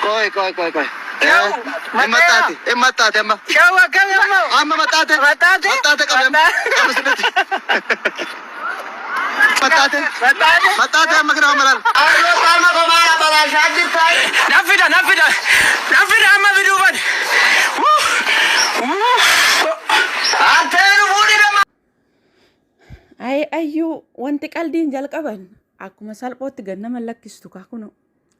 Qoy qoy qoy qoy. Yaa'u, Hin maxxaate hin maxxaate amma. Shawa akkami amma? Amma maxxaate. Maxxaate? Maxxaate qabe amma. Qabe sirriitti. Maxxaate. Maxxaate? Maxxaate amma kana amma laal. Naffida naffida naffida amma fiduu bade. Ayi ayyuu wanti qaldiin jalqaban akkuma salphootti gad nama lakkistu kaa kunoo.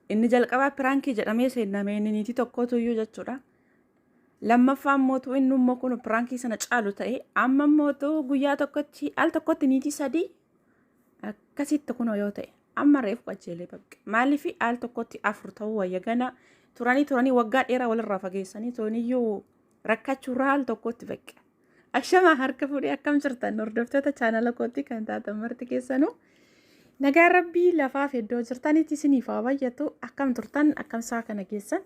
Inni jalqabaa piraankii jedhamee seenname inni niitii tokkootu iyyuu jechuudha. Lammaffaa mootu inni immoo kun piraankii sana caalu ta'e amma mootu guyyaa tokkotti al tokkotti niitii sadii akkasitti kunoo yoo ta'e amma reefu qajeelee baqqe. Maaliif al tokkotti afur ta'uu wayya gana turanii turanii waggaa dheeraa walirraa fageessanii toniyyuu rakkachuurraa al tokkotti baqqe. Ashamaa harka fuudhee akkam jirtan hordoftoota chaanala kootti kan taatan marti keessanuu nagaan rabbii lafaaf iddoo jirtanitti isiniif haa baay'atu akkam turtan akkam isaa kana keessan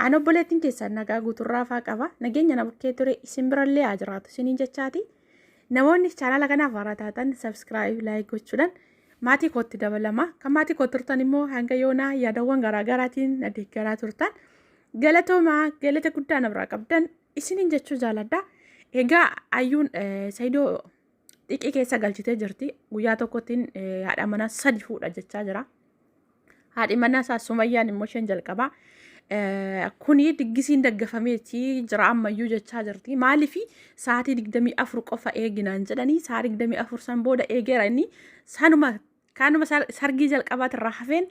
an obboleettiin keessan nagaa guuturraa faa qaba nageenya na bukkee ture isin birallee haa jiraatu isiniin jechaati namoonni chaanala kanaaf haaraa taatan sabskiraayib laayik gochuudhaan maatii kootti dabalama kan maatii koo turtan immoo hanga yoonaa yaadawwan garaagaraatiin na deeggaraa turtan galatoomaa galata guddaa na biraa qabdan isiniin jechuu jaaladha. Egaa ayyuun Saidoo xiqqii keessa galchitee jirti. Guyyaa tokkottiin haadha manaa sadi fuudha jechaa jira. Haadhi manaa isaa Sumayyaan immoo isheen jalqabaa. Kuni diggisiin daggafameeti jira ammayyuu jechaa jirti. Maaliif sa'aatii 24 qofa eeginaan jedhanii sa'aa 24 san booda eegeera inni sanuma kaanuma sargii jalqabaatirraa hafeen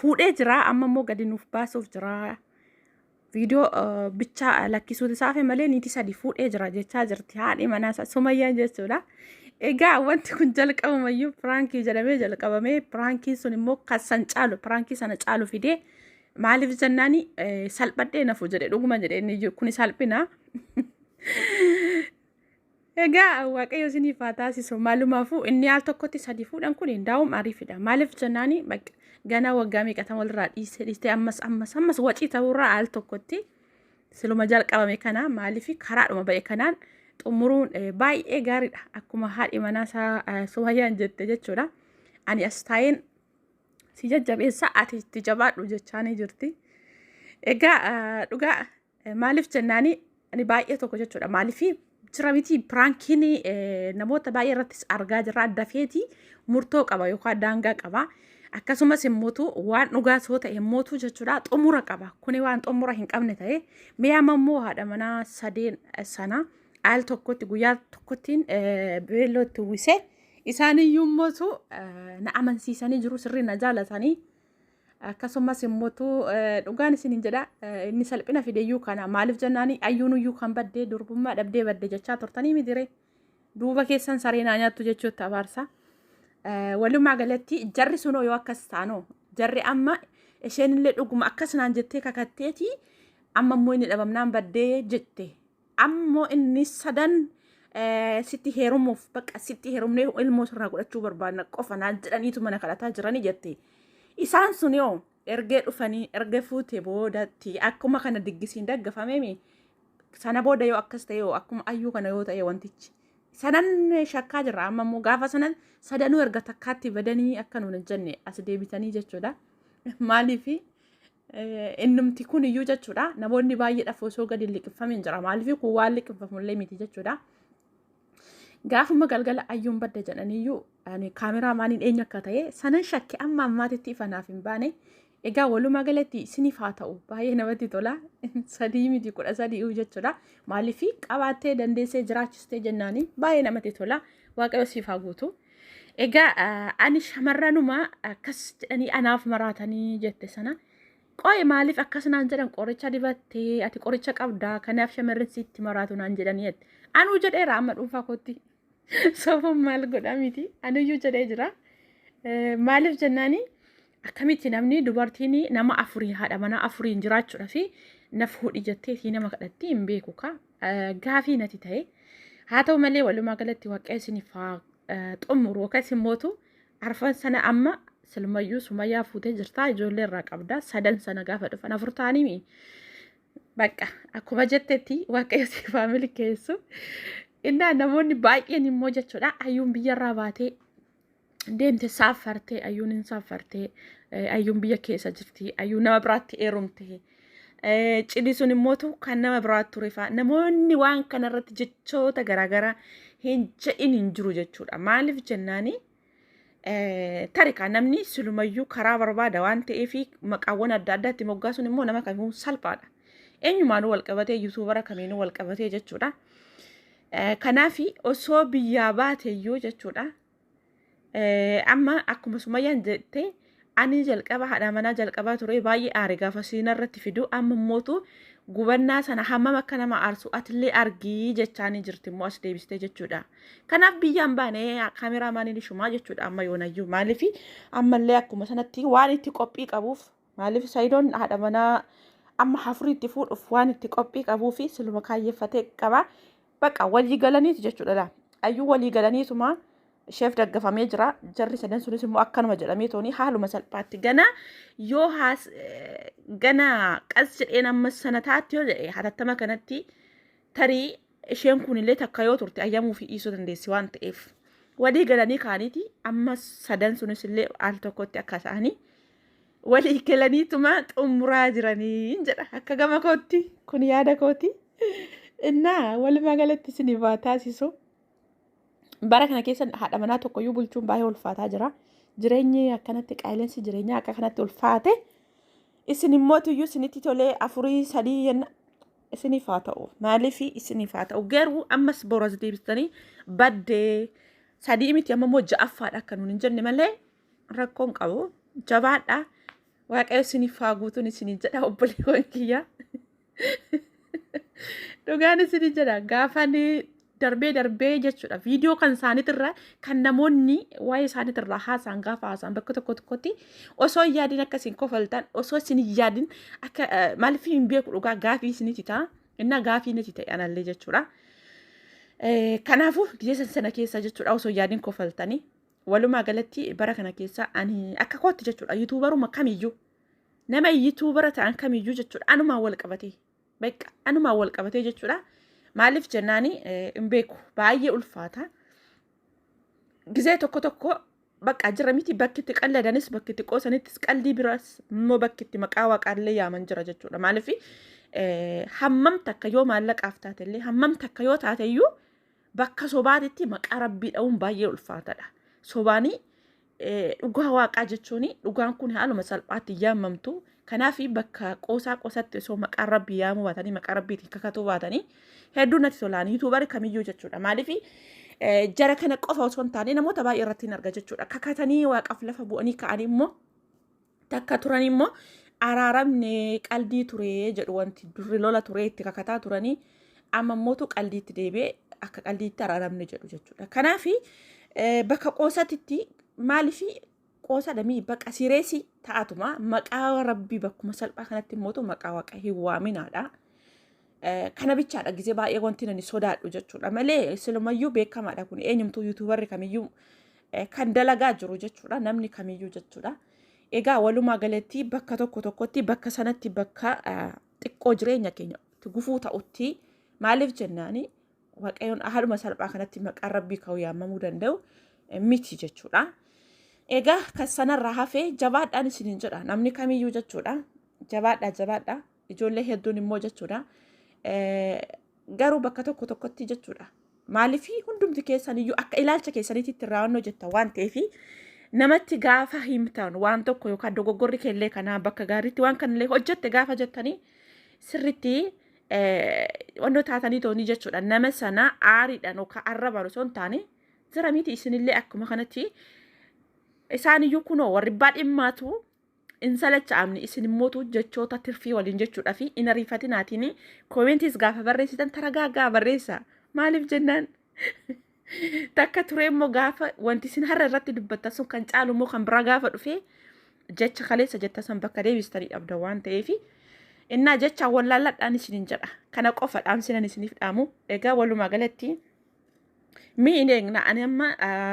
fuudhee jira amma immoo gadi nuuf baasuuf jira. Viidiyoo bichaa lakkisuuti isaa hafe malee niitii sadi fuudhee jira jechaa jirti haadhi manaa isaa Sumayyaan jechuudha. Egaa wanti kun jalqabumayyuu piraankii jedhamee jalqabamee piraankiin sun immoo kan san caalu piraankii sana caalu fidee maaliif jennaani salphadhee nafu jedhe dhuguma jedhe inni iyyuu kuni salphina. Egaa Waaqayyo isiniif haa taasisu. Maalumaafuu inni al tokkotti sadi fuudhan kun daa'um ariifidha. Maaliif jennaani bakka ganaa waggaa meeqatan walirraa dhiisee dhiistee ammas ammas ammas wacii ta'urraa al tokkotti siluma jalqabame kana maaliif karaadhuma ba'e kanaan xumuruun baay'ee gaariidha. Akkuma haadhi manaa isaa Sumayyaan jette jechuudha. Ani as taa'een si jajjabeessa ati itti jabaadhu jechaanii jirti. Egaa dhugaa Maaliif jennaani ani baay'ee tokko jechuudha. Maaliif jira miti piraankiin namoota baay'ee irrattis argaa jirra. Dafeeti murtoo qaba yookaan daangaa qaba. Akkasumas immootu waan dhugaa soo ta'e immootu jechuudha xumura qaba. Kuni waan xumura hin qabne ta'e mee amma immoo haadha manaa sadeen sana al tokkotti guyyaa tokkottiin beelloo itti uwwisee isaaniyyuu immootu na amansiisanii jiru sirrii na jaalatanii. Akkasumas immoo dhugaan isiniin jedha inni salphina fideyyuu kana maaliif jennaani ayyuunuyyuu kan baddee durbummaa dhabdee badde jechaa turtanii mitiree duuba keessan saree naa nyaattu jechuutti abaarsa. Walumaa galatti jarri sunoo yoo akkas taanoo jarri amma isheen illee dhuguma akkas naan jettee kakatteeti amma immoo inni dhabamnaan baddee jette Ammoo inni sadan sitti heerumuuf bakka sitti heerumnee ilmoo sirraa godhachuu barbaadna qofa naan jedhaniitu mana kadhataa jiranii jette. Isaan sun yoo ergee dhufanii erga fuute boodatti akkuma kana diggisiin daggafameemi sana booda yoo akkas ta'e yoo akkuma ayyuu kana yoo ta'e wantichi sanan shakkaa jirra amma immoo gaafa sanan sadanuu erga takkaatti badanii akka nuun hin jenne as deebitanii jechuudha. Maaliifi Innumti kun iyyuu jechuudha namoonni baay'eedhaaf osoo gadi hin liqimfamin jira maaliif kun waan liqimfamullee miti jechuudha. Gaafuma galgala ayyuun badde jedhaniyyuu ani kaameraa maaniin eenyu akka ta'e sanan shakke amma ammaatitti ifa naaf hin baane. Egaa walumaa galatti isiniif haa ta'u baay'ee namatti tola sadii miti 13 jechuudha maaliif qabaattee dandeessee jiraachistee jennaanii baay'ee namatti tola waaqayyo siif haa guutu. Egaa ani shamarranuma akkas jedhanii anaaf maraatanii jette sana qo'e maaliif akkas naan jedhan qoricha dibattee ati qoricha qabdaa kanaaf shamarran sitti maraatu naan jedhanii jette. Anuu jedheera amma dhuunfaa kootti sofuun maal godha miti anuyyuu jedhee jira. Maaliif jennaani akkamitti namni dubartiin nama afurii haadha manaa afuriin jiraachuudha fi na fuudhi jetteetii nama kadhatti hin beeku kaa gaafii nati ta'e. Haa ta'u malee walumaa galatti waaqayyo isiniif haa xumuru yookaas immootu arfan sana amma silumayyuu sumayyaa fuutee jirtaa ijoollee irraa qabda sadan sana gaafa dhufan afur ta'anii mi bakka akkuma jettetti waaqayyo siif haa milkeessu. Innaa namoonni baay'een immoo jechuudha ayyuun biyyarraa baatee deemte saaffartee ayyuun hin saaffartee Ayyuun biyya keessa jirti. Ayyuun nama biraatti heerumte. Cidhi sun immootu kan nama biraatti ture fa'a. Namoonni waan kanarratti jechoota garaagaraa hin jedhin hin jiru jechuudha. Maaliif jennaani tarikaa namni silumayyuu karaa barbaada waan ta'eef maqaawwan adda addaatti moggaasuun immoo nama kamiifuu salphaadha. Eenyumaanuu wal qabatee yuutuubara kamiinuu wal qabatee jechuudha. Kanaaf osoo biyyaa baateyyuu jechuudha. Amma akkuma Sumayyaan jette ani jalqaba haadha manaa jalqabaa ture baay'ee aare gaafa siina irratti fidu amma immootu gubannaa sana hammam akka nama aarsu atillee argii jechaanii jirti immoo as deebistee jechuudha. Kanaaf biyyaan baane kaameraa maaniin ishumaa jechuudha amma yoonayyuu maaliif ammallee akkuma sanatti waan itti qophii qabuuf maaliif Sayidoon haadha manaa amma hafurii itti fuudhuuf waan itti qophii qabuu fi siluma kaayyeffatee qaba. Baqa walii galaniiti jechuudha laa. Ayyuu walii galaniituma isheef daggafamee jira. Jarri sadan sunis immoo akkanuma jedhamee tooni haaluma salphaatti gana yoo haas gana qas jedheen amma sana taatti yoo jedhe hatattama kanatti tarii isheen kunillee takka yoo turte ayyamuu fi dhiisuu dandeessi waan ta'eef. Walii galanii kaaniiti amma sadan sunis illee al tokkotti akka ta'anii walii galaniituma xumuraa jiranii jedha akka gama kootti kun yaada kooti. Innaa walumaa galatti isiniif haa taasisu. Bara kana keessa haadha manaa tokkoyyuu bulchuun baay'ee ulfaataa jira. Jireenyi akkanatti qaala'insi jireenyaa akka kanatti ulfaate. Isin immoo tuyyuu isinitti tolee afurii sadii yenna isiniif haa ta'u. Maaliif isiniif haa ta'u. Garuu ammas boras deebistanii baddee sadii miti amma immoo ja'affaadha akka nuun hin jenne malee rakkoon qabu. Jabaadha. Waaqayyo isiniif haa guutuun isinii jedha obboleewwan kiyya. Dhugaan isinii jedha gaafan darbee darbee jechuudha. Viidiyoo kan isaaniitirra kan namoonni waa'ee isaaniitirra haasa'an gaafa haasa'an bakka tokko tokkotti osoo hin yaadin akka isin kofaltan osoo isin hin yaadin akka maaliif hin beeku dhugaa gaafii isinitti ta'a. Innaa gaafii natti ta'e anallee jechuudha. Kanaafuu gizee sana keessa jechuudha osoo hin yaadin kofaltanii. Walumaa galatti bara kana keessa ani akka kootti jechuudha yuutuubaruma kamiyyuu nama yuutuubara ta'an kamiyyuu jechuudha anumaan wal qabatee beeka anumaan wal qabatee jechuudha. Maaliif jennaani hin beeku baay'ee ulfaata. Gizee tokko tokko bakka jira miti bakki itti qalladanis bakki itti qoosanittis qaldii biraas immoo bakki itti maqaa waaqaallee yaaman jira jechuudha. Maaliif hammam takka yoo maallaqaaf taatellee hammam takka yoo taateyyuu bakka sobaatitti maqaa rabbii dha'uun baay'ee ulfaataadha. Sobaanii dhugaa waaqaa jechuun dhugaan kun haaluma salphaatti yaamamtu. Kanaaf bakka qoosaa qoosatti osoo maqaa rabbii yaamuu baatanii maqaa rabbiitiin kakatuu baatanii hedduu natti tolaan yuutuubarii kamiyyuu jechuudha. Maaliif jara kana qofa osoo hin taane namoota baay'ee irratti hin arga jechuudha. Kakatanii waaqaaf lafa bu'anii ka'anii immoo takka turan immoo araaramne qaldii ture jedhu wanti durri lola ture itti kakataa turanii amma immootu qaldiitti deebi'ee akka qaldiitti araaramne jedhu jechuudha. Kanaaf bakka qoosatitti maaliif qoosadha mii bakka sireesii ta'atuma maqaa rabbii bakkuma salphaa kanatti immootu maqaa waaqa hin waaminaadha. Kana bichaadha gizee baay'ee wanti nani sodaadhu jechuudha malee silumayyuu beekamaadha kun eenyumtuu yuutuubarri kamiyyuu kan dalagaa jiru jechuudha namni kamiyyuu jechuudha. Egaa walumaa galatti bakka tokko tokkotti bakka sanatti bakka xiqqoo jireenya keenya gufuu ta'utti maaliif jennaani waaqayyoon haaluma salphaa kanatti maqaan rabbii ka'u yaamamuu danda'u miti jechuudha. Egaa kan sanarraa hafee jabaadhaan isiniin jedha namni kamiyyuu jechuudha. Jabaadhaa jabaadhaa ijoollee hedduun immoo jechuudha. Garuu bakka tokko tokkotti jechuudha. Maaliif hundumti keessan iyyuu akka ilaalcha keessaniitti itti raawwannoo jetta waan ta'eef namatti gaafa himtan waan tokko yookaan dogoggorri keellee kanaa bakka gaariitti waan kanallee hojjette gaafa jettanii sirriitti wannoo taatanii toonii jechuudha. Nama sana aariidhaan yookaan arrabaan osoo hin taane jira miti isinillee akkuma kanatti isaaniyyuu kunoo warri baadhimmaatu hin salacha'amne isin immootu jechoota tirfii waliin jechuudha fi hin ariifatinaatiin koomentiis gaafa barreessitan taragaagaa barreessa. Maaliif jennaan takka ture immoo gaafa wanti isin har'a irratti dubbattan sun kan caalu immoo kan biraa gaafa dhufe jecha kaleessa jetta san bakka deebistanii dhabda waan ta'eef innaa jecha wallaalladhaan isinin jedha. Kana qofa dhaamsinan isiniif dhaamu. Egaa walumaa galatti mi hin eegna ani amma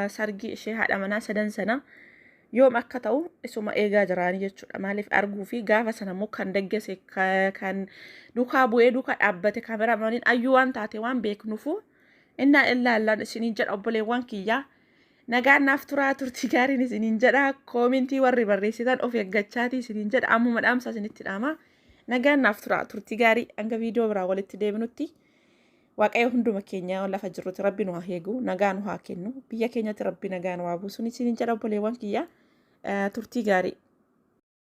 sargii ishee haadha manaa sadan sana yoom akka ta'u isuma eegaa jiraanii jechuudha. Maaliif arguu fi gaafa sana immoo kan daggase kan duukaa bu'ee duukaa dhaabbate kaameraamaaniin ayyuu waan taate waan beeknuufu innaa illaallaan isiniin jedha obboleewwan kiyyaa. Nagaan naaf turaa, turtii gaariin isiniin jedha. Koomentii warri barreessitan of eeggachaatii isiniin jedha. Ammuma dhaamsa isinitti dhaama. Nagaan naaf turaa, turtii gaarii, hanga viidiyoo biraa walitti deebinutti. Waaqayyo hunduma keenya lafa jirrutti Rabbi nu haa eegu, nagaa nu haa kennu, biyya keenyatti Rabbi nagaa nu haa buusu isiniin jedha obboleewwan kiyya. Turtii gaarii.